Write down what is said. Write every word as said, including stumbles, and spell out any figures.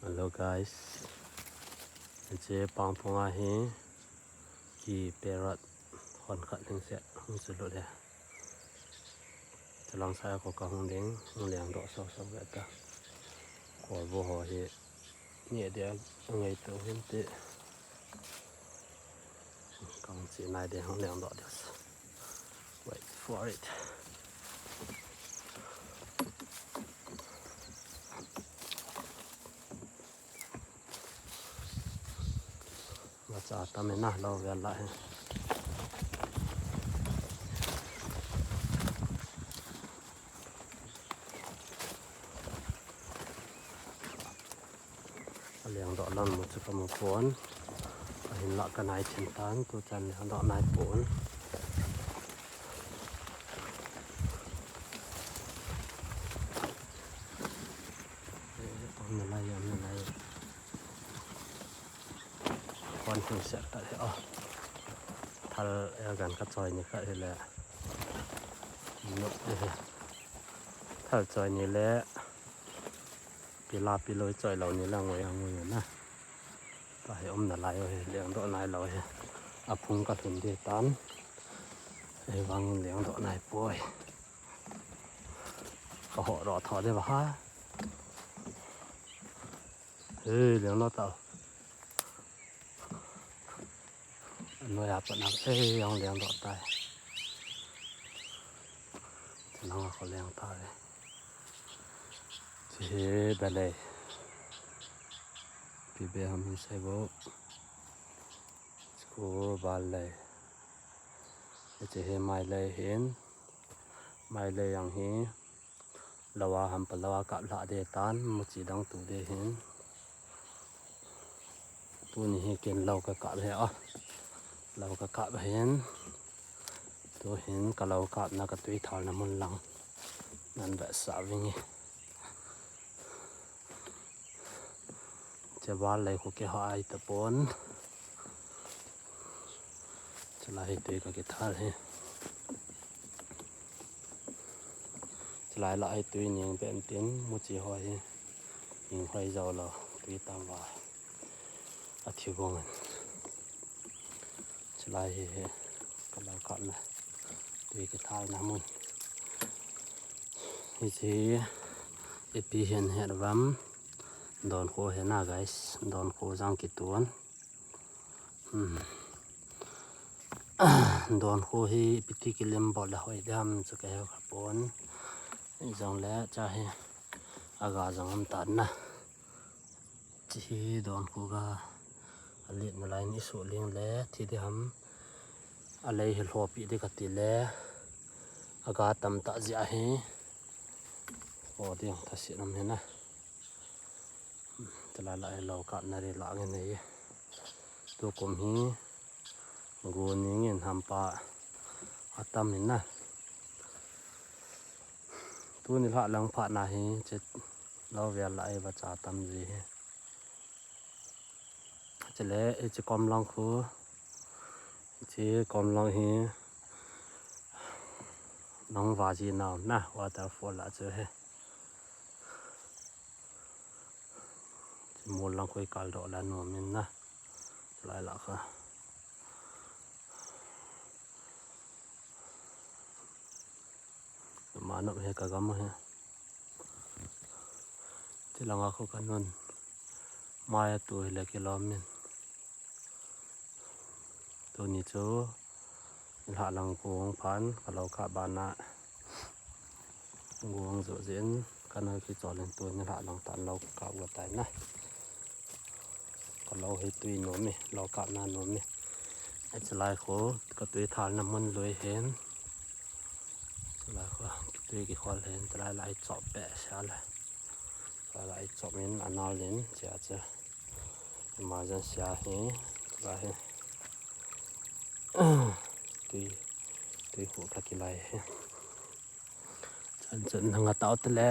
Hello guys. Hiche pangphung a hi ki parrot hon khat hing se hung se lut e. Chulang sa ko ka hung ding, hung leng doh sau sau ve ta. Ko bo ho hi ni dia ngai to hin te. Kang chi nai de hung leng doh de. Wait for it. Vacha tam e na, lou vel lah hi. A leng doh lam mu chu ka mu pon. Ahin lah ka nai thin tan, tu chan leng doh nai pon. Eh, om na lai, om na lai. Kon hung set ta hi, oh. Thal, eh, gan ka choi ni kha hi le. No, eh. Thal choi ni le. Pila piloi choi lou ni la ngoi a ngoi na. Ta hi um na lai o hi, leng doh nai lou hi. A phung ka lhun de tan. Hi vang leng doh nai poi. Ka ho ro tho de va ha. Hei, leng doh ta. Noi a pat na, hei, yang leng doh tai. Nang a ko leng ta le. Chi hi da lei. Pi be ham hi sai bo. Chu bal lei. Chi hi mai lei hin. Mai lei yang hi. Lou a ham pa lou a kap lha de tan, mu chi dang tu de hin. Tuni hi ken lou ka kap hi a. Lou ka kap hin. Tu hin ka lou kap na ka tui thal na mun lang. Nan ve sa ving hi. Che bal lei khu ke ho ai ta pon. Che lai hi tui ka ki thal hi. Che lai lah hi tui ning ben tin mu chi ho hi. Ning hoi jau lou tui tam va. A thi gong an. Che lai hi hi. Ka lou kap na. Tui ki thal na mun. Hi chi ipi hin het vam. Don kho he na guys. Don kho jang ki tuan. Hmm. Don kho hi ipi ti ki lem bol la hoi dam chu ka he kha pon. Jong le cha hi. Aga jong am tan na. Chi hi don khu ga a let na lai ni su ling le thi de ham. A lei hi lhopi de ka ti le. A ga tam ta jia hi. Ho ding ta si nam hi na. Te lai lai lou kap na ri la nge nei. Tu kum hi. Gu ning in ham pa. A tam hin na. Tuni lha lang pha na hi, che lou vel lah hi vacha tam ji hi. Che le, hiche kom lang khu, hiche kom lang hi, lang va ji nau na, waterfall lah chu hi. Mol lang khu i kal doh la nom in na. Lai lah kha. Manop he ka gam he. Tilanga khu ka nun. Maya tu hi le kilom in. Tuni chu nilhah lang kong phan ka lou kap bana gong jo jin ka noi kichol in tu nilhah lang tan lou ka kap go tai na. Ka lou hi tui nom e, lou kapna nom e. Ai chalai khu ka tui thalna mun lui hin. Chalai khu tui kikhol hin, chalai lai chop pe sia le. Chalai lai chop in anal in chia cha. Emergency a hi, chalai hi. Tui, tui khu ka kilai hi. Chan chan nanga tau te le.